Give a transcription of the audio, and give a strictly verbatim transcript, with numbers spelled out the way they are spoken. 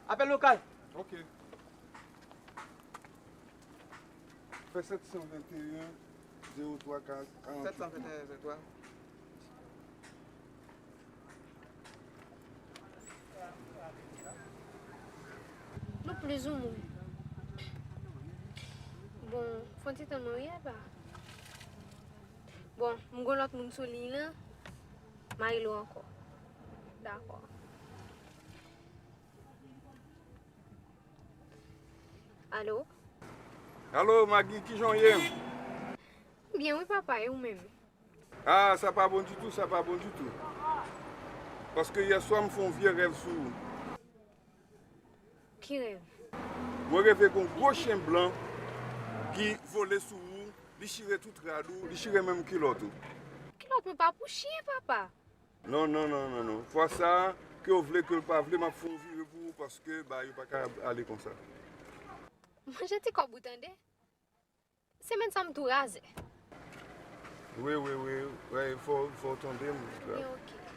Apèl lokal. Ok. Fè sèt san venteyen, zewo twa, karant. Sèt san venteyen, zewo twa. Nou plizoumwen. Bon, fon ti tann mwen wi, apa. Bon, m gon lòt moun sou liy lan. M a rele w ankò. Dakò. Alo? Alo, Magi, kijan w ye? M byen wi, papa, e ou menm? Ah, sa pa bon ditou, sa pa bon ditou. Paske yè swa m fè yon vye rèv sou ou. Ki rèv? Mwen reve gon gwo chen blan ki vole sou ou, li chire tout rad ou, li chire menm kilòt ou. Kilòt mwen pa pou chen, papa. Non, non, non, non, non. Fwa sa, ke w vle, ke w pa vle, m ap fè yon vire pou ou paske bagay yo pa ka ale konsa. Manje ti kòb ou tande. Semèn sa m tou razè. Wi, wi, wi. Wi, fò, fò w tande m. Ebyen, ok.